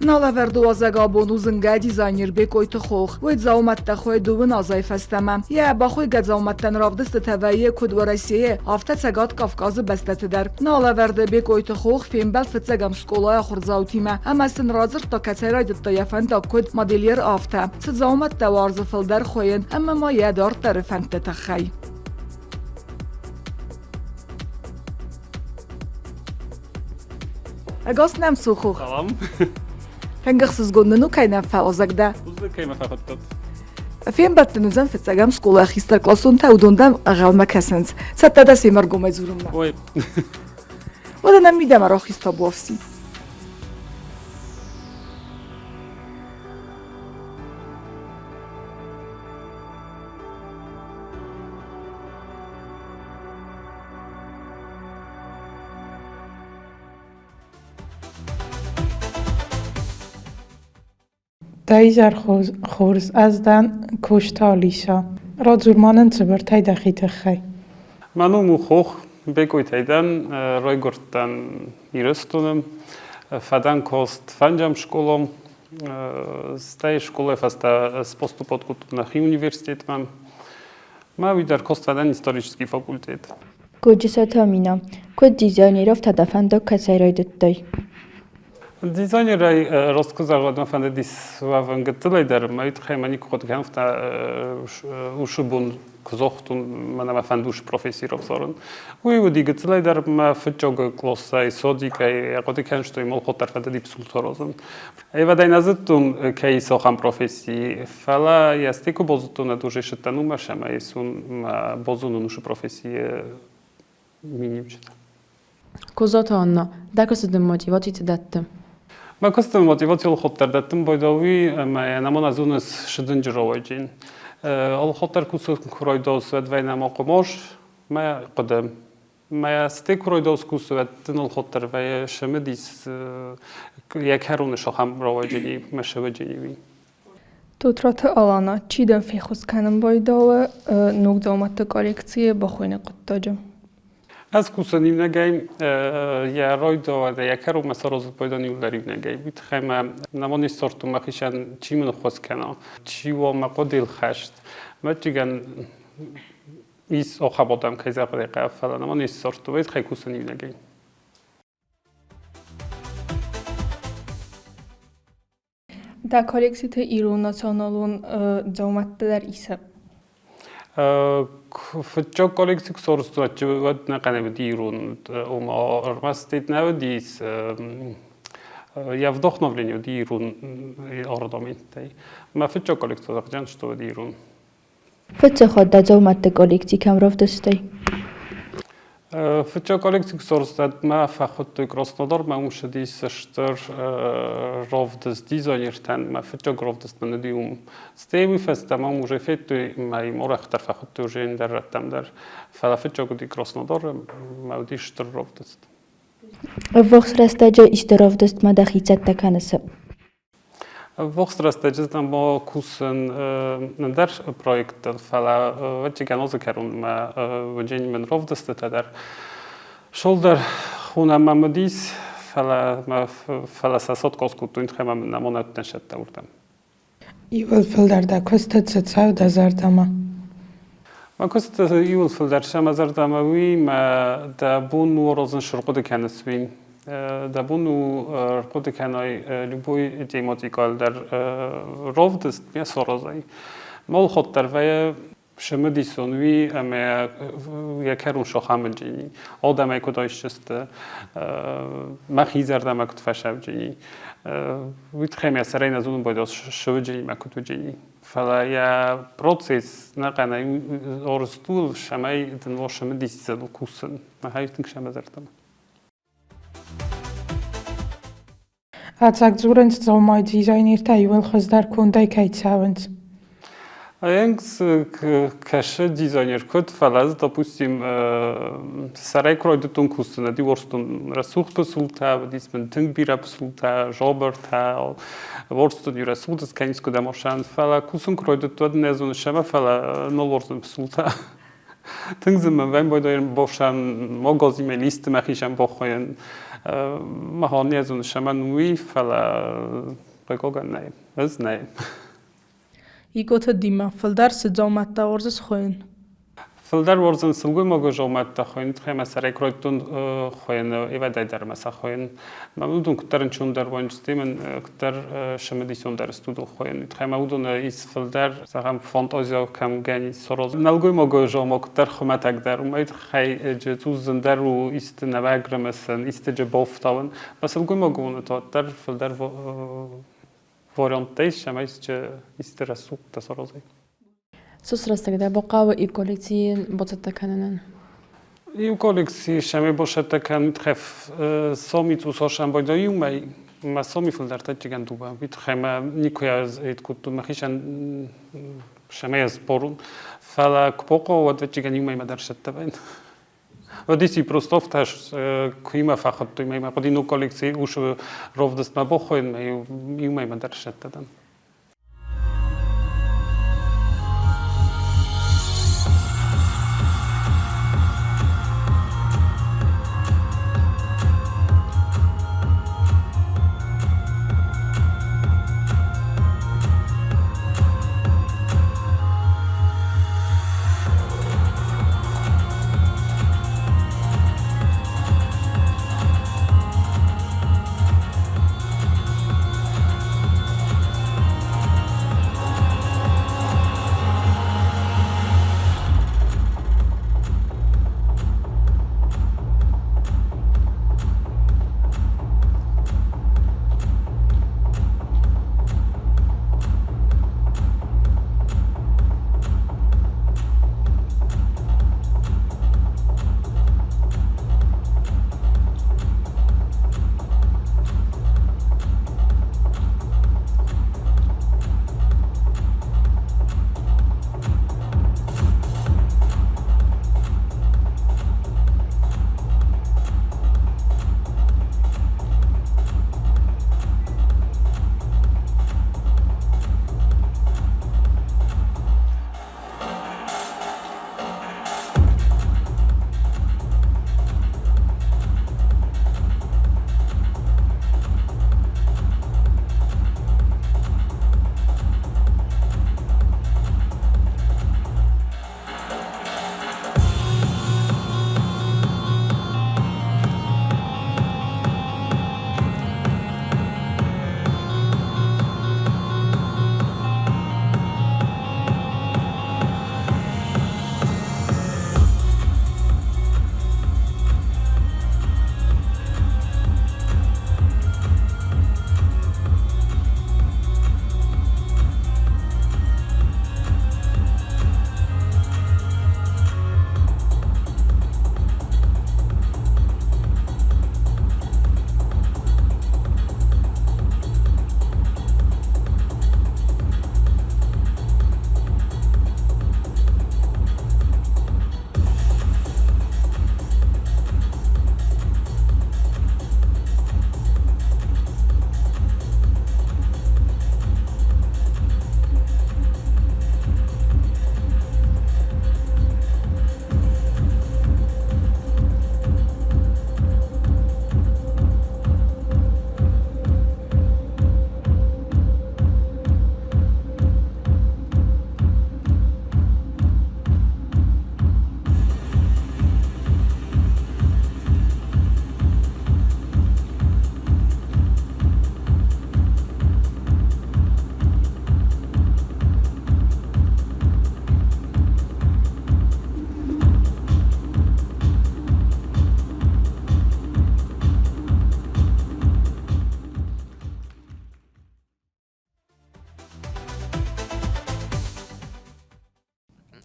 Нӕ лӕвӕрды уазӕг абон у зынгӕ дизайнер Бекъойты Хох. Уый дзаумӕттӕ хуыйы дыууын азӕй фӕстӕмӕ. Йӕ бахуыйгӕ дзаумӕттӕн равдыстытӕ вӕййы куыд Уӕрӕсейы, афтӕ Цӕгат Кавказы бӕстӕты дӕр. Нӕ лӕвӕрды Бекъойты Хох фембӕлд фыццӕгӕм скъолайы ахуырдзаутимӕ ӕмӕ сын радзырдта, кӕцӕй райдыдта йӕ фӕндаг куыд модельер, афтӕ. Цы дзаумӕттӕ уарзы фылдӕр хуыйын ӕмӕ ма йӕ дарддӕры фӕндты тыххӕй. Ӕгас нӕм цу, Хох. Салам. Тынг ӕхсызгон нын у, кӕй нӕм фӕуазӕг дӕ. Бузныг, кӕй мӕ фӕхуыдтат. Фембӕлд дын уыдзӕн фыццӕгӕм скъолайы хистӕркъласонтӕ, уыдон дӕм ӕгъгъӕлмӕ кӕсынц. Цӕттӕ дӕ семӕ ӕргомӕй дзурынмӕ? Ой. Уӕдӕ нӕм мидӕмӕ рахиз табуафси. Дӕ изӕр хорз, ӕз дӕн Косты Алиса. Радзур ма нын цыбыртӕй дӕхи тыххӕй. Мӕ ном у Хох, Бекъойтӕй дӕн, райгуырдтӕн Ирыстоны, фӕдӕн кост фӕнджӕм скъола, стӕй скъолайы фӕстӕ споступать кодтон нӕхи университетмӕ. Мӕ уый дӕр кост фӕдӕн исторический факультет. Годжысаты Амина, куыд дизайнер, афтӕ дӕ фӕндаг кӕцӕй райдыдтай? Дизайнерӕй раст куы зӕгъ, уӕд мӕ фӕндыдис уӕвын гыццылӕй дӕр. Мӕ тыххӕй мӕ никуы хъуыды кӕнын, афтӕ усы бон куы зогътон, мӕнӕ мӕ фӕнды усы професси равзарын. Уый уыди гыццылӕй дӕр мӕ фыццаг къласӕй, садикӕй хъуыды кӕнын, что молхот дӕр фӕндыди псултӕ аразын. Ӕвӕдӕй нӕ зыдтон, кӕй ис ахӕм професси, фӕлӕ йӕ стӕй куы базыдтон, ӕд уже сыдтӕн уымӕ, ӕмӕ исун мӕ базонун усы профессийы миниуджытӕ. Козаты Анна, дӕ куысты дын мотиваци цы дӕтты? Мӕ куысты мотиваци алхатт дӕттын байдауи ӕмӕ нӕмон ӕзоныс сыдынджы рауайджин. Алхатт кусы куы райдауыс, уӕд вӕйнӕ хъуымаш мӕ хъуыды. Мӕ стӕй куы райдауыс кусы, уӕд дын алхатт дӕр вӕййы сымыдис йӕ кӕроны сахам рауайджини, мӕ сывӕджини уый. Тотраты Алана, чи дӕм феххуыс кӕнын байдауы ног дзаумӕтты коллекцийы бахуыйыны хъуыддаджы? Ӕз кусын иунӕгӕй, йӕ райдауӕн, йӕ кӕронмӕ саразын пайда иуылдӕр иунӕгӕй. Уый тыххӕй мӕ нӕмон ссардтон мӕхицӕн, чи мын ӕххуыс кӕна, чи уа мӕ хъуыдыйыл хӕст. Мӕччигӕн ис ахӕм адӕм, кӕй зӕгъын ӕй хъӕуы, фӕлӕ нӕмон ссардтон, уый тыххӕй кусын иунӕгӕй. Дӕ коллекциты ирон националон дзаумӕттӕ дӕр исы? Фыццаг коллекци куы сарӕзтон, уӕд нӕ хъӕнӕ уыди ирон, ома ӕрмӕст нӕ уыдис йӕ вдохновление уыди ирон орнаменттӕй. Мӕ фыццаг коллекци зӕгъдзӕн, что уыди ирон. Фыццаг хатт дӕ дзаумӕтты коллекци кӕм равдыстай? Фыццаг коллекци сарӕзтадмӕ фӕхуыдтой Краснодармӕ, уым ссыдис стыр равдыст дизайнертӕн. Мӕ фыццаг равдыст мын уыди уым. Стӕй уый фӕстӕ мӕм уже федтой, мӕ йын арӕхдӕр фӕхуыдтой уже ӕндӕр рӕттӕм дӕр. Фӕлӕ фыццаг уыди Краснодары, мӕ уыди стыр равдыст. Ӕввахс рӕстӕджы исты равдыстмӕ дӕхи цӕттӕ кӕныс? Ӕввахс рӕстӕджы ма кусын ӕндӕр проекттыл, фӕлӕ ӕвӕццӕгӕн азы кӕронмӕ уыдзӕни мын равдыстытӕ дӕр. Шолдӕр хонӕм мӕм уыдис, фӕлӕ фӕлӕ сӕ соткос кодтой, тыххӕй мӕм нӕмон ӕддӕн сӕттӕ уырдӕм. Иууыл фылдӕр дӕ куысты цы цӕуы дӕ зӕрдӕмӕ? Мӕ куыст иууыл фылдӕр сӕ мӕ зӕрдӕмӕ уый, мӕ дӕ бон у аразын сырхъуыды кӕныс уый. Дӕ бон у ӕрхъуыды кӕнай любой тематикӕйыл дӕр равдыст, ме саразай. Молхот дӕр вӕййы цымыдисон уый ӕмӕ йӕ кӕрон сахамыджини. Адӕмӕй куыд айсдзысты, мӕхи зӕрдӕмӕ куыд фӕсӕвджини. Уый тыххӕй мӕ сӕрӕй нӕ зонын байдал сывыджинимӕ куыд уыджини. Фӕлӕ йӕ процесс нӕхъӕнӕй орыстул, цӕмӕй дын уа цымыдисдзӕн кусын. Мӕхӕй тынг сӕмӕ зӕрдӕмӕ. Ӕцӕг дзурынц, дзаумайы дизайнертӕ иууыл хуыздӕр кондӕй кӕй цӕуынц. Энгс кӕсы дизайнер куыд, фӕлӕ ӕз, допустим, сӕрӕй куы райдыдтон кусын, ӕд уарзтон рӕсугъд пысултӕ, уыдис мын тынг бирӕ пысултӕ, жабыртӕ, уарзтон иу рӕсугъд скӕнис куыд ӕмӕ фӕлӕ кусын куы райдыдтон, уӕд нӕ зоныс ӕмӕ фӕлӕ нал уарзын пысултӕ. Тынг дзы мӕ вӕмбойдӕр бохсӕн, магазимӕ листы мӕхицӕн бохойын. Махон не зоны шӕмӕн уый, фӕлӕ хъыгагӕн нӕй. Ӕз нӕй. Икъоты Дима, фылдӕр цы дзаумӕттӕ уарзыс хуыйын? Фылдӕр уарзын сылгоймагы дзаумӕттӕ хуыйын, тыххӕй мӕ сӕрӕй куы райдыдтон хуыйын, ивӕдӕй дӕр мӕ сӕ хуыйын. Мӕ уыдон куыддӕр ӕнцондӕр уӕнджытӕй мын куыддӕр цымыдисондӕр сты уыдон хуыйын. Тыххӕй мӕ уыдоны ис фылдӕр, зӕгъӕм, фантазиа кӕм гӕн ис сороз. Нӕлгоймагы дзаума куыддӕр хуымӕтӕгдӕр, уымӕй тыххӕй цъус зындӕр у исты нӕуӕг рымысын, исты джы бафтауын. Мӕ сылгоймагы уыны та уӕддӕр фылдӕр варианттӕ ис, ӕмӕ исты рӕсугъдтӕ саразай. Цас рӕстӕг дӕ бахъӕуы иу коллекцийы бацӕттӕ кӕнынӕн? Иу коллекци сӕмӕй бацӕттӕ кӕнын тыххӕй соми цъус ӕмбойдӕ иу мӕй, мӕ соми фылдӕр тӕджджигӕн дыууӕ. Уый тыххӕй мӕ никуы ӕз кодтон мӕхицӕн сӕмӕй ӕз спорун. Фӕлӕ куы бахъӕуа, уӕд ӕвӕццӕгӕн иу мӕймӕ дӕр сцӕттӕ вӕййын. Уӕд просто куимӕ фӕхуыдтой, мӕ хъуыди ног коллекци усы ровдыстмӕ бахойын, мӕ иу мӕймӕ дӕр сцӕттӕ дӕн.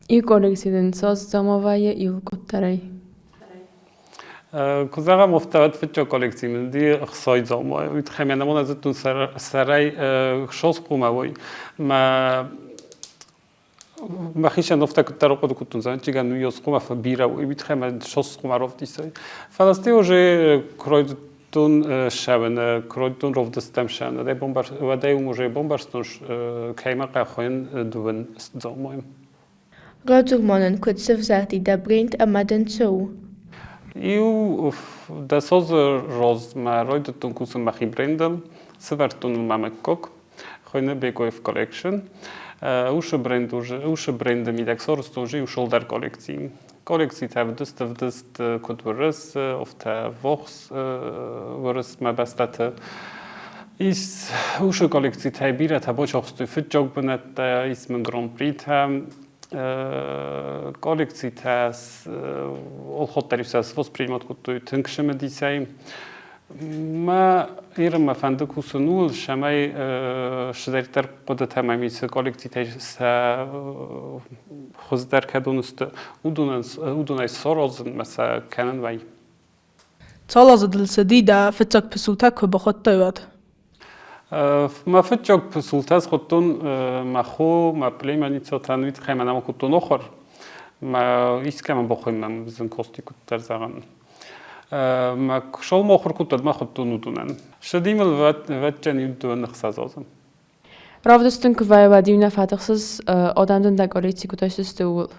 Иу коллекци дын цас дзаума вӕййы иу куыддӕрӕй? Куы зӕгъӕм, афтӕ фыццаг коллекци мын уыди ӕхцайы дзаума. Уый тыххӕй мӕ нӕмон зыдтон сӕрӕй ссоз хъумӕ уой. Мӕ мӕхицӕн афтӕ куыддӕр хъуыды кодтон, зӕгъӕн, уый хъумӕ бирӕ у, уый тыххӕй мӕ ссоз хъумӕ равдисай. Фӕлӕ стӕй уже куы райдыдтон ссӕуын, куы райдыдтон равдыстӕм ссӕуын, уӕдӕй уым уже бамбӕрстон, кӕй мӕ хъӕхойын дыууын дзаумайы. Радзур ма нын, куыд сывзӕрди дӕ бренд ӕмӕ дын цы у? Иу дӕсозы розмӕ райдыдтон кусын мӕхи брендыл, сывӕрдтон ыл мӕ мыггаг, хуыйны Бекоев Collection. Уыцы бренд уыцы бренды мидӕг сарӕзтон иу сылдӕр коллекци. Коллекцитӕ ӕвдыст ӕвдыст куыд уырыс, афтӕ вохс уырысмӕ бӕстӕты. Ис уыцы коллекцитӕй бирӕтӕ бацахстой фыццаг бынӕттӕ, ис мын гран-притӕ. Коллекцитӕ алхатт сӕ воспринимать кодтой тынг цымыдисӕй. Мӕ Иры мӕ фӕнды кусын ууыл, цӕмӕй цыдӕриддӕр хъуыдытӕ мӕм ис коллекцитӕй сӕ хуыздӕр кӕдон сты, уыдонӕй саразын мӕ сӕ кӕнын вӕййы. Цал азы дыл цыди дӕ фыццаг пысултӕ куы бахуыдтай, уӕд? Мӕ фыццаг пысултӕ схуыдтон мӕ хо, мӕ племянницӕтӕн, уый тыххӕй мӕ нӕма кодтон охыр. Мӕ искӕмӕн бахуыйн мӕм зын кости куыддӕр зӕгъӕн. Мӕ сӕумӕ ахуыр кодтон, мӕ хуыдтон уыдонӕн. Ссыди мыл вӕдджӕн иу дыууӕ ӕхсӕз азы. Равдыст дын куы вӕййы, уӕд-иу нӕ фӕтыхсыс, адӕм дын дӕ коллекци куыд айсысты, ууыл?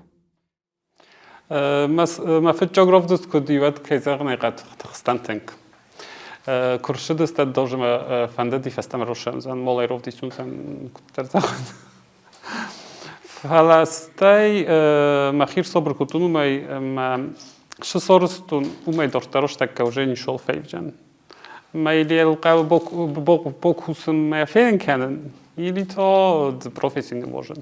Мӕ фыццаг равдыст куыд и, уӕд, кӕй зӕгъын ӕй хъӕуы, тыхстӕн тынг. Куы рцыдысты, даже мӕ фӕндыди фӕстӕмӕ росӕндзӕн, молӕй равдисунцӕн куыддӕр зӕгъын. Фӕлӕ стӕй мӕхи рсабыр кодтон уымӕй ӕмӕ цы сарӕзтон, уымӕй дарддӕр рӕстӕг уже ничуал фӕивдзӕн. Мӕ или хъӕуы бакусын мӕ фенын кӕнын, или та професси не можем.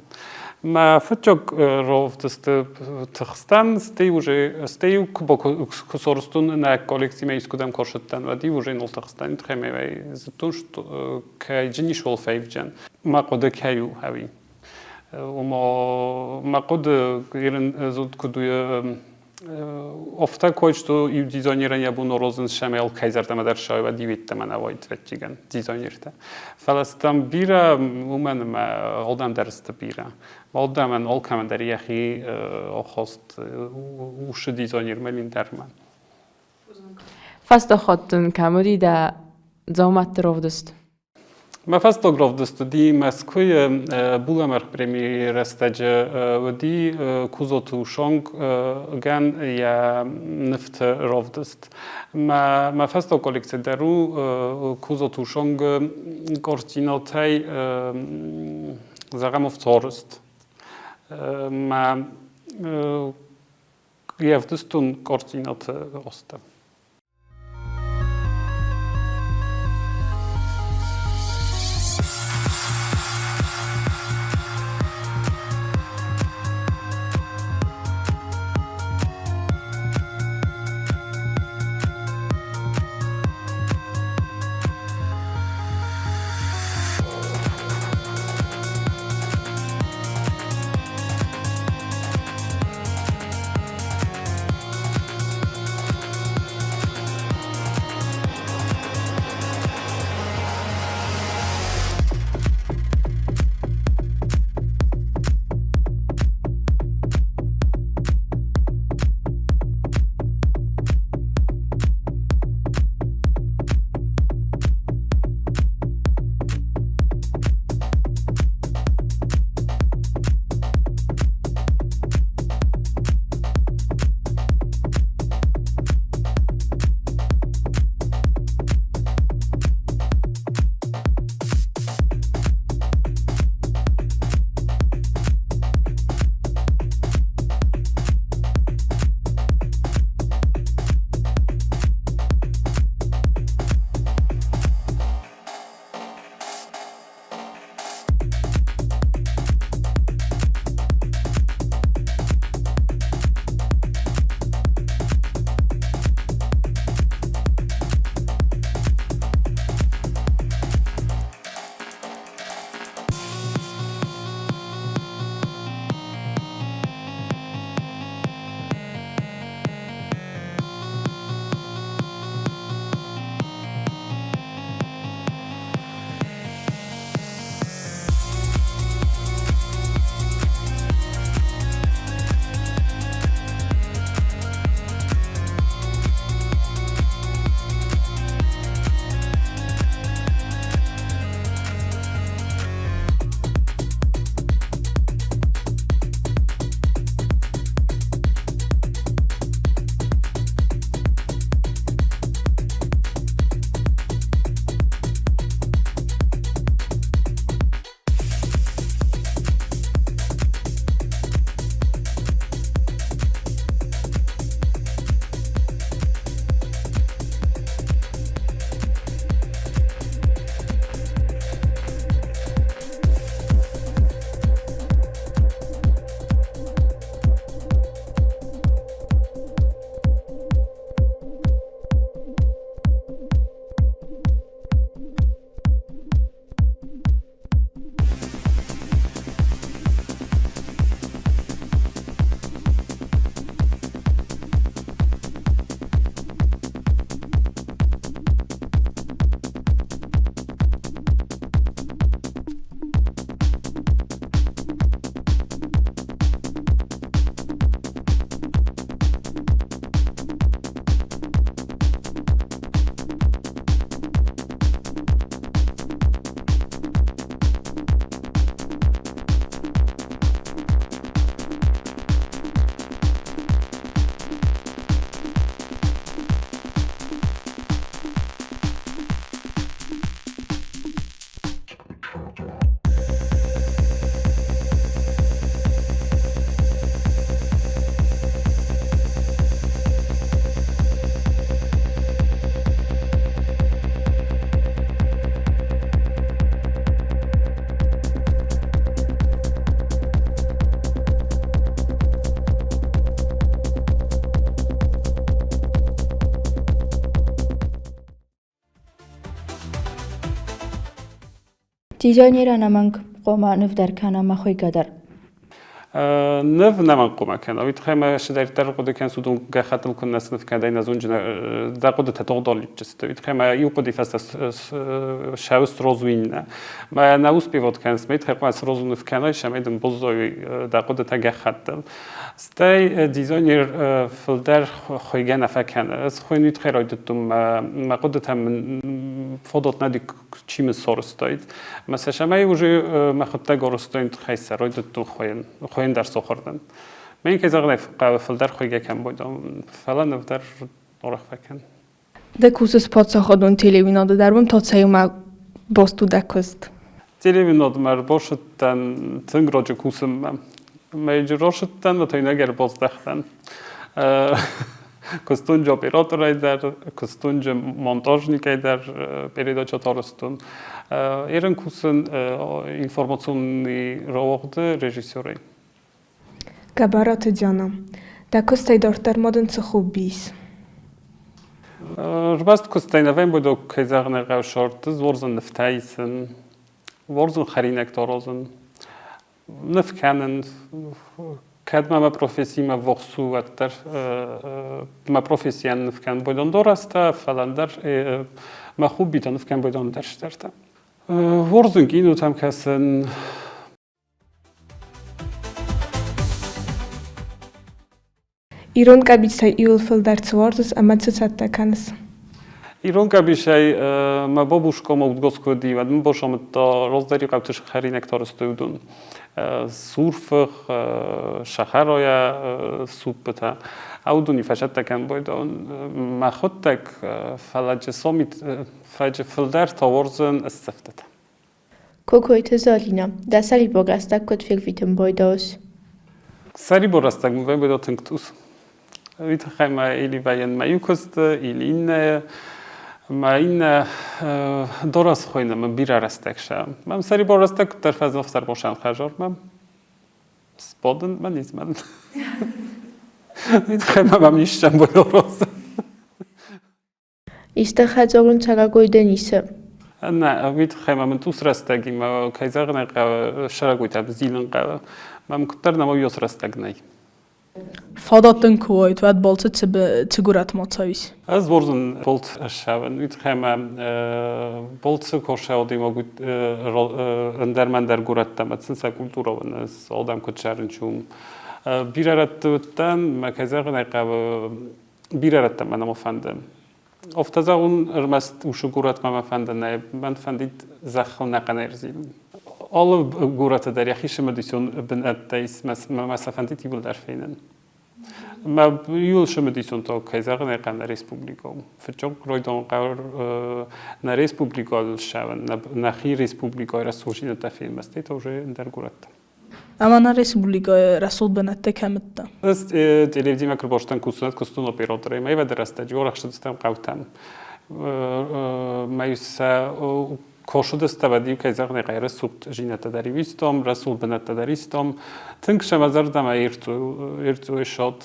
Мӕ фыццаг равдысты тыхстӕн, стӕй уже стӕй куы сарӕзтон нӕ коллекцимӕ искуыдӕм куы уӕд-иу уже нал тыхстӕн, тыххӕй мӕ зыдтон, кӕй джы ничуал фӕивдзӕн. Мӕ хъуыды кӕй у ӕви? Ома мӕ хъуыды ирын зуд куыд у Офтӕ кой, что иу дизайнерӕн йӕ бон орозын сӕмӕ алкӕй зӕрдӕмӕ дӕр сӕуӕд иуедтӕмӕ нӕ уайд вӕттигӕн дизайнертӕ. Фӕлӕ стӕм бирӕ, уымӕн ӕмӕ адӕм дӕр сты бирӕ. Адӕмӕн алкӕмӕн дӕр йӕхи ахаст усы дизайнермӕ миндӕрмӕ. Фӕстаг хатт дын кӕм уыди дӕ дзаумӕтты равдыст? Мӕ фӕстаг равдыст уыди Мӕскуыйы Булӕмӕргъ премийы рӕстӕджы уыди Кузоты Ушонгӕн йӕ нывты равдыст. Мӕ фӕстаг коллекци дӕр у Кузоты Ушонгы картинӕтӕй зӕгъӕм ӕфцарӕзт. Мӕ ӕвдыстон картинӕты росты. Дизайнер ӕнӕмӕнг хъуамӕ ныв дӕр кӕна ӕмӕ хуыйгӕ дӕр. Ныв нӕмӕнг хъуамӕ кӕна. Уый тыххӕй мӕ цыдӕриддӕр хъуыды кӕныс, уыдон гӕххӕттыл куы нӕ сныв кӕнай, нӕ зонджын дӕ хъуыдытӕ тыгъдоличчысты. Уый тыххӕй мӕ иу хъуыдыйы фӕстӕ сӕуы срозу иннӕ. Мӕ нӕ успевот кӕныс, мӕ тыххӕй хъуамӕ срозу ныв кӕнай, цӕмӕй дын буззой дӕ хъуыдытӕ гӕххӕттыл. Стӕй дизайнер фылдӕр хуыйгӕ нӕ фӕкӕны. Ӕз хуыйын уый тыххӕй райдыдтон, мӕ хъуыдытӕ мын фадат нӕ чи мын сарӕзтаид. Мӕ сӕ цӕмӕй уже мӕхуыдтӕг арӕзтаин тыххӕй сӕ райдыдтон хуыйын, хуыйын дӕр сахуыр дӕн. Мӕн кӕй зӕгъын ӕй хъӕуы, фылдӕр хуыйгӕ кӕм байдам, фӕлӕ ныв дӕр арӕх фӕкӕн. Дӕ кусыс паддзахадон телеуынады дӕр, уым та цӕимӕ баст у дӕ куыст? Телеуынадмӕ ӕрбацыдтӕн тынг раджы кусынмӕ. Мӕйджы рацыдтӕн, ӕмӕ та йын ӕгӕр баздӕхтӕн. Куыстон операторӕй дӕр, куыстон монтажникӕй дӕр передачӕтӕ арӕзтон. Ерын кусын информационный рауагъды режиссерӕй. Гӕбӕраты Диана, дӕ куыстӕй дарддӕр ма дын цы хобби ис? Ӕрмӕст куыстӕй нӕ вӕййы, кӕй зӕгъын ӕй хъӕуы, сӕрды уарзын нывтӕ исын, уарзын хӕринӕгтӕ аразын, ныв кӕнын. Кӕд ма мӕ профессимӕ ввахс у, уӕддӕр мӕ профессийӕн ныв кӕнын байдон дорӕзтӕ, фӕлӕ ӕндӕр мӕ хоббитӕ ныв кӕнын байдон ӕндӕр цыдӕртӕ. Уарзын кинотӕм кӕсын. Ирон къӕбицтӕй иуыл фылдӕр цы уарзыс ӕмӕ цы цӕттӕ кӕныс? Ирон къӕбицӕй мӕ бабушка мӕ удгос куы уыди, уӕд мын бацамыдта раздӕри хъӕуты хӕринӕгтӕ арӕзтой уыдон. Сурфых, сахаройӕ суппытӕ. Уыдони фӕсӕттӕ кӕнын байдайон. Мӕхуыдтӕг, фӕлӕ джы фӕджы фылдӕр та уарзын ысцӕфтытӕ. Кокойты Зӕлинӕ, дӕ сӕрибар рӕстӕг куыд фервитын байдайыс? Сӕрибар рӕстӕг мын вӕййы тынг цъус. Уый тыххӕй мӕ или вӕййын мӕ иу куысты, или иннӕйы. Мӕ иннӕ дорас хуыйны мын бирӕ рӕстӕг сӕ. Мӕм сӕрибар рӕстӕг куыддӕр фӕзӕгъ сӕрбосӕн хӕзармӕ. Сбадын мӕ не змӕлын. Уый тыххӕй мӕ мӕм исчӕн боёрос. Исты хӕдзарон цӕрӕгой дын исы? Нӕ, уый тыххӕй ма мын цъус рӕстӕгимӕ, кӕй зӕгъын ӕй хъӕуы, сӕрӕгойтӕ зилын хъӕуы. Мӕм куыддӕр нӕма уыйас рӕстӕг нӕй. Фадат дын куы уайд, уӕд балцы цы горӕтмӕ цӕуис? Ӕз уарзын болт ссӕуын. Уый тыххӕй мӕ болцы косӕудимӕ ӕндӕр-мӕндӕр горӕттӕм сын сӕ культурӕ уынынц, адӕм куыд цӕрынц, уым. Бирӕ рӕтты уыдтӕн, мӕ кӕй зӕгъын ӕй хъӕуы, бирӕ рӕттӕм мӕ нӕма фӕнды. Афтӕ зӕгъун, ӕрмӕст уыцы горӕтмӕ мӕ фӕнды нӕ, мӕн фӕндид зӕххыл нӕхъӕнӕй ӕрзилын. Алы горӕты дӕр йӕхи цымыдисон бынӕттӕ ис, мӕ сӕ фӕндид иууылдӕр фенын. Мӕ иуыл цымыдисон та, кӕй зӕгъын ӕй хъӕуы, нӕ республикӕ у. Фыццаг райдон хъӕуы нӕ республикӕйыл ссӕуын, нӕхи республикӕйы рӕсугъддзинӕдтӕ фенын, стӕй та уже ӕндӕр горӕттӕ. Ӕмӕ нӕ республикӕйы рӕсугъд бынӕттӕ кӕм уыдтӕ? Ӕз телевидениемӕ куы рбацыдтӕн кусынад куыстон операторӕй, мӕ ивӕды рӕстӕджы арӕхстыстӕм хъӕутӕм. Мӕ сӕ косыдыстӕм, ӕд-иу кӕй зӕгъын ӕй хъӕуы, рӕсугъд зинӕдтӕ дӕр истом, рӕсугъд бынӕттӕ дӕр истом. Тынг сӕ мӕ зӕрдӕмӕ ирцуй шот.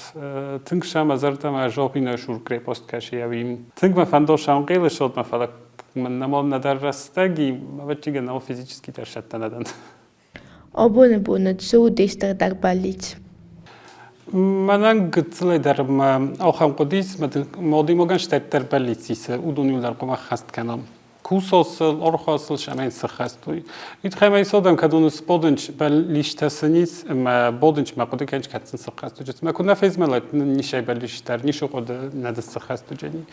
Тынг сӕ мӕ зӕрдӕмӕ зӕгъинӕ сур крепость кӕсы ӕви. Тынг мӕ фӕндо саунхъелы шотмӕ, фӕлӕ мын нӕма нӕдӕр рӕстӕги, ӕвӕццӕгӕн, нӕма физически дӕр сӕттӕ нӕ дӕн. Абоны боны цы у де стырдӕр бӕллиц? Мӕнӕн гыццылӕй дӕр мӕ ахӕм хъуыды ис, мӕ адӕймагӕн стӕйддӕр бӕллиц ис, уыдон иуылдӕр хъуамӕ ӕххӕст кӕнӕм. Кусосыл, ӕрхосыл сӕмӕ сыххӕст уый. Уый тыххӕй мӕ исодӕм, кӕд уын сбодынч бӕллистӕ сын ис, ӕмӕ бодынч мӕ хъуыды кӕнч, кӕд сын сыххӕст уыджы. Мӕ куыд нӕ фезмӕлӕт, нисӕй бӕллист дӕр, ницы хъуыды нӕ дын сыххӕст уыджени.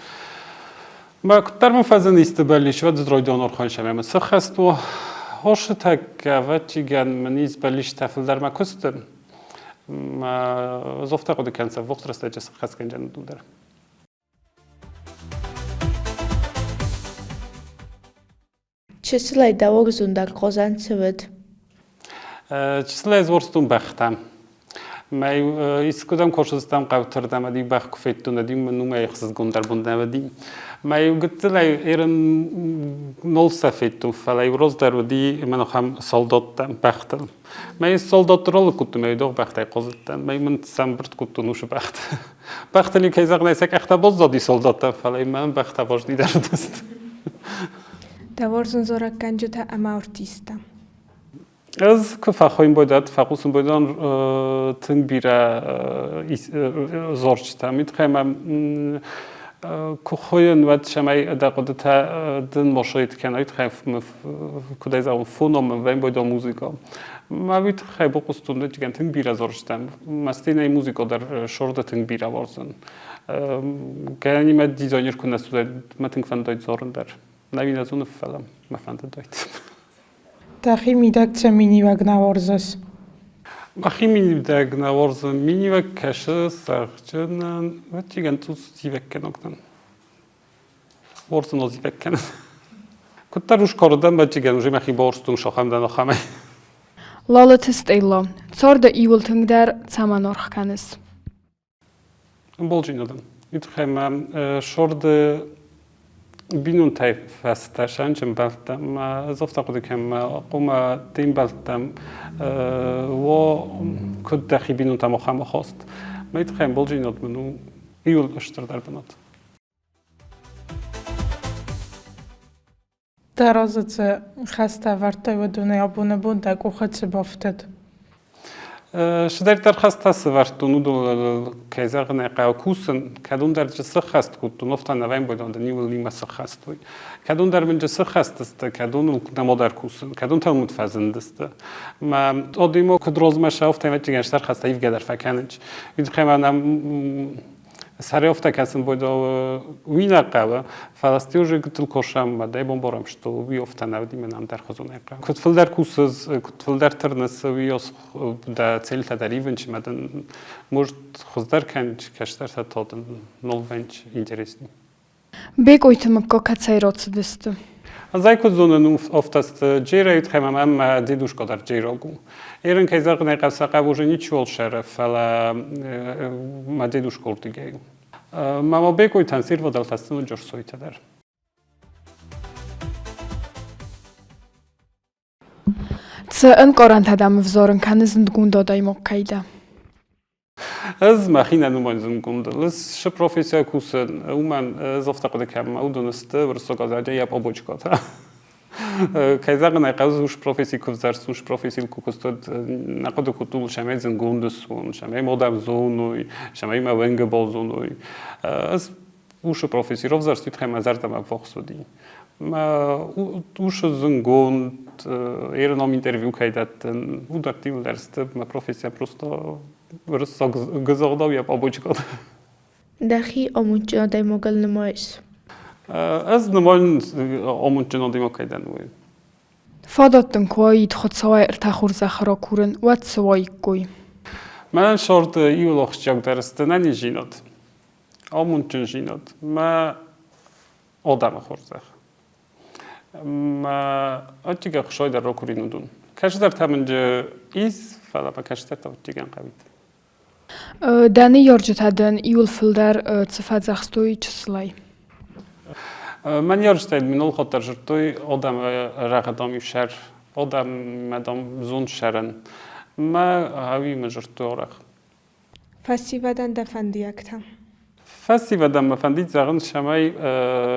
Мӕ куыддӕр мын фӕзын исты бӕллиц, уӕд райдиан орхон сӕмӕ мын сыххӕст у. Хосытӕккӕ, ӕвӕццӕгӕн, мын ис бӕллицтӕ фылдӕр мӕ куысты. Ӕз афтӕ хъуыды кӕнын, ӕввахс рӕстӕджы сыххӕстгӕнджын уыдон дӕр. Чысылӕй дӕ уарзондӕр хъазӕн цы уыд? Чысылӕй ӕз уарзтон бӕхтӕ. Мӕ искуыдӕм косыстӕм хъӕутырдӕм ӕд иу бӕх куы федтон, ӕд иу мын уымӕй ӕхсызгондӕр бон нӕ уыди. Мӕ иу гыццылӕй ерын нол сӕ федтон, фӕлӕ иу раздӕр уыди мӕн ахӕм солдаттӕ бӕхтыл. Мӕ солдатты ролы кодтон, мӕ дох бӕхтӕй хъазыдтӕн, мӕ мын сӕмбырд кодтон уыцы бӕхты. Бӕхтыл кӕй зӕгъын ӕй, сӕ къӕхтӕ баззади солдаттӕ, фӕлӕ мӕн бӕхтӕ важнидӕр уыдысты. Дӕ уарзон зарӕггӕнджытӕ ӕмӕ артисттӕ? Ӕз куы фӕхойын бойдат, фӕхъусын бойдан тынг бирӕ зарджытӕм. Уый тыххӕй мӕ куы хойын, уӕд цӕмӕй дӕ хъуыдытӕ дын мошоит кӕна, уый тыххӕй куыд ӕй зӕгъон, фоном мын бойдон музыка. Мӕ уый тыххӕй бахъуыстон ӕвӕццӕгӕн тынг бирӕ зарджытӕм. Мӕ стенӕйы музыка дӕр сорды тынг бирӕ уарзын. Гӕнӕнимӕ дизайнер куы нӕ суыдаид, мӕ тынг фӕндыдаид зарын дӕр. Нӕ нӕ зоны, фӕлӕ мӕ фӕндыдаид. Дӕхи мидӕг цы миниуӕг нӕ уарзыс? Мӕхи миниуӕг нӕ уарзын. Миниуӕг кӕсы сӕгъджынӕн, ӕвӕццӕгӕн цъус зивӕггӕнаг дӕн. Уарзын зивӕг кӕнын. Куыддӕр ус кӕрдӕм, ӕвӕццӕгӕн, уже мӕхи бауарзтон сахӕм дӕн ахӕмӕй. Лалыты Стелла, царды иуыл тынгдӕр цӕмӕн аргъ кӕныс? Ӕмбалджын Уый тыххӕй мӕ сорды бинонтӕй фӕстӕ сӕнчы мбӕлттӕм, ӕз афтӕ хъуыды кӕнын, мӕ хъуамӕ де мбӕлттӕм уо куыд дӕхи бинонтӕм ахӕм ахаст. Мӕ тыххӕй ӕмбалджынад мын у иууыл стырдӕр бынат. Дӕ разы цы хӕстӕ ӕвӕрдтай, уыдонӕй абоны бон дӕ къухы цы бафтыд? Цыдӕриддӕр хӕстӕ сӕвӕрдтон, уыдоныл, кӕй зӕгъын ӕй хъӕуы, кусын. Кӕдондӕр дзы сыххӕст кодтон, афтӕ нӕ вӕййын дын иуыл нимӕ сыххӕст уый. Кӕдондӕр мын дзы сыххӕст сты, кӕдоныл нӕмадӕр кусын, кӕдон та мын фӕзындысты. Мӕ адӕймаг куыд размӕ сӕ, афтӕ ӕвӕццӕгӕн стыр хӕстӕ ивгӕ дӕр фӕкӕнынц. Уый тыххӕй мӕ Сӕрӕй афтӕ кӕсын бойдал уый нӕ хъӕуы, фӕлӕ стыр гыццыл косӕм ӕмӕ дӕ бон барӕм что уый афтӕ нӕ уыди мӕнӕн дӕр хуызонӕй хъӕуы. Куыд фылдӕр кусыс, куыд фылдӕр тырныс, уый дӕ цельтӕ дӕр ивынч ӕмӕ дын может хуыздӕр кӕнч, кӕстӕртӕ та дын ног вӕнч интересней. Бекъойты мыггаг кӕцӕй рацыдысты? Ӕз ӕй куыд зонын, афтӕ Джейрайы тыххӕй мӕм мӕ дедушка дӕр джейраг у. Ерын, кӕй зӕгъын ӕй хъӕуы, сӕ хъӕуы уже ничиуал сӕры, фӕлӕ мӕ дедушка уырдыгӕй у. Мӕ Бекъойтӕн се рвадӕлтӕ сты Джорсойтӕ дӕр. Цы ӕнкъарӕнтӕ дӕм ӕвзарын кӕны зындгонд адӕймаг кӕй дӕ? Ӕз мӕхи нӕ нымайын зындгондыл. Ӕз шы профессийӕ кусын, уымӕн ӕз афтӕ хъуыды кӕнын, уыдон сты уырыссаг ӕвзаджы йӕ побочкӕтӕ. Кӕй зӕгъын ӕй хъӕуы, уыцы професси куы ӕвзӕрст, уыцы профессийыл куы куыстон, нӕ хъуыды кодтон, цӕмӕй зындгонд суон, цӕмӕй модӕм зоной, цӕмӕй мӕ уӕнгӕ базоной. Ӕз уыцы професси равзӕрст, уый тыххӕй мӕ зӕрдӕмӕ ӕввахс уыди. Мӕ уыцы зындгонд ерыном интервью кӕй дӕттын, уыдӕтты иуылдӕр сты мӕ профессийӕ просто уырыссаг гызӕгъдау йӕ побочкӕтӕ. Дӕхи амондджын адӕймагыл нымайыс? Ӕз нымайын амондджын адӕймаг кӕй дӕн, уый. Фадат дын куы уаид Хуыцауӕй ӕртӕ хорзӕхы ракурын, уӕд цы уаиккой? Мӕнӕн сорты иуыл ахсджиагдӕр сты ӕнӕниздзинад, амондджындзинад, мӕ адӕмы хорзӕх. Мӕ ӕддигӕ Хуыцауӕй дӕр ракурин уыдон. Кӕстӕртӕ мын джы ис, фӕлӕ мӕ кӕстӕртӕ ӕддигӕн хъӕуид. Дӕ ныййарджытӕ дын иуыл фылдӕр цы фӕдзӕхстой чысылӕй? Мӕ ныййарджытӕ мын алхатт дӕр дзырдтой, адӕмы рӕгъӕдам иу сӕр, адӕммӕ, дам, зонд сӕрӕн. Мӕ ӕви мын дзырдтой арӕх. Фӕсивӕдӕн дӕ фӕндиӕгтӕ? Фӕсивӕдӕн мӕ фӕндид зӕгъын, цӕмӕй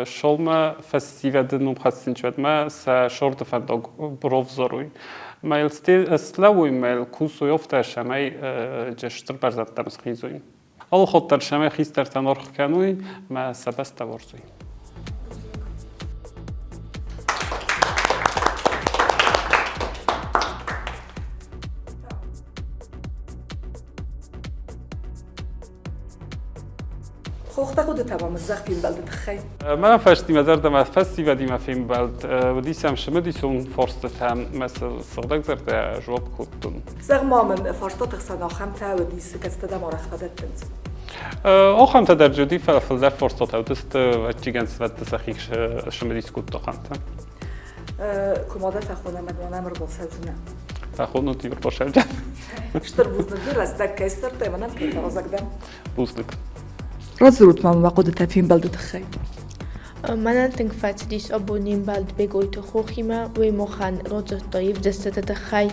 сомӕ фӕсивӕды ном хӕссынчуӕдмӕ сӕ сорты фӕндаг равзарой. Мӕ йыл слӕууой, мӕ йыл кусой афтӕ, цӕмӕй стыр бӕрзӕндтӕм схизой. Алыхатт дӕр сӕмӕ хистӕртӕн аргъ кӕной мӕ сӕ бӕстӕ уарзой. Хохтӕ хъуыдытӕ мӕм зӕгъ фембӕлды тыххӕй. Мӕ фӕстимӕ зӕрдӕмӕ фӕсивӕдимӕ фембӕлд уыдис ӕм цымыдисон фарстытӕ мӕ сыл сыгъдӕгзӕрдӕ жуапп кодтон. Зӕгъ ма мын, фарстаты хсӕн ахӕмтӕ уыдис, кӕцытӕ дӕм арӕх фӕдӕттынц? Ахӕмтӕ дӕр уыди, фӕлӕ фылдӕр фарстатӕ уыдысты, ӕвӕццӕгӕн сывӕллӕтты сӕхи цымыдис кодтой ахӕмтӕ. Куы ма дӕ фӕхонӕм, ӕмӕ ма нӕм ӕрбацӕудзынӕ. Фӕхонут ӕрбацӕудзӕн. Стыр бузныг ды рӕстӕг кӕй ссардтай мӕнӕн кӕй фӕразӕг дӕ. Бузныг. Радзурут ма мӕ хъуыдытӕ фембӕлды тыххӕй. Мӕнӕн тынг фӕцыдис абон не мбӕлд Бегойты хохимӕ, уый махӕн радзырдта ивдӕстыты тыххӕй,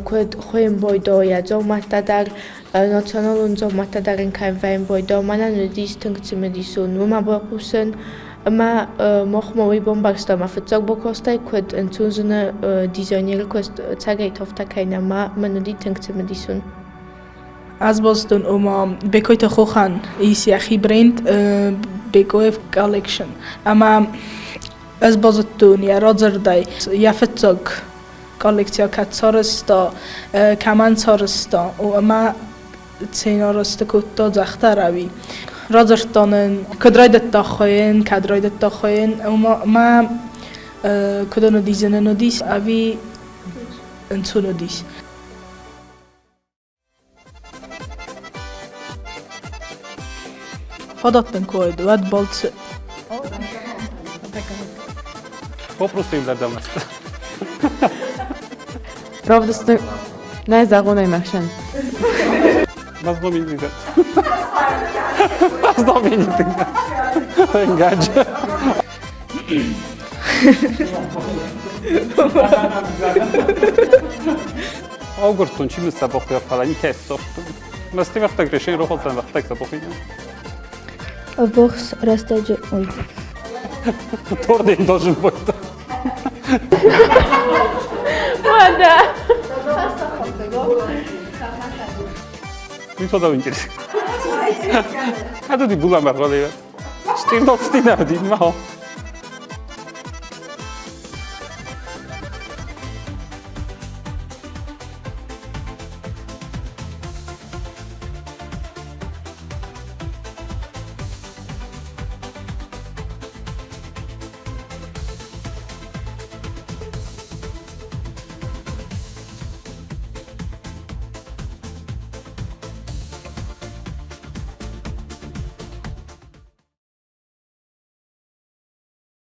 куыд хуыйын байдайа дзаумӕттӕ дӕр, националон дзаумӕттӕ дӕр ын кӕм вӕййын байдайа. Мӕнӕн уыдис тынг цымыдисон уымӕ байхъусын. Ӕмӕ махмӕ уый бамбӕрста мӕ фыццаг бакастӕй, куыд ӕнцон зыны дизайнеры куыст ӕцӕгӕй тафтӕ кӕй нӕма мӕн уыди тынг цымыдисон. Ӕз базыдтон, ома Бекойты Хохӕн ис йӕхи бренд Бекоев Collection. Ӕмӕ ӕз базыдтон йӕ радзырдӕй йӕ фыццаг коллекцийӕ кӕд сарӕзта, кӕмӕн сарӕзта, ӕмӕ сценарӕзты кодта загъта Рави. Радзырдта нын, куыд райдыдта хуыйын, кӕд райдыдта хуыйын, ӕмӕ куыд ын уыди, зын ын уыдис ӕви ӕнцон уыдис. Фадат дын куы уаид, уӕд балцы Попросту им дардамаст. Равдысты нӕ зӕгъон ӕмӕхсӕн. Вас домини. Вас домини. Engaja. Агуырдтон, чи мын сӕ бахуыйа, фӕлӕ никӕй ссардтон. Мӕсты вӕхтӕг решен роходзӕн вӕхтӕг сӕ бахуыйа. Ӕввахс рӕстӕджы ой. Торден должен быть. Уӕдӕ. Уый фӕдау интерес. Кӕд уыди булӕмӕргъ, Стирдот стинӕ уыди, ма.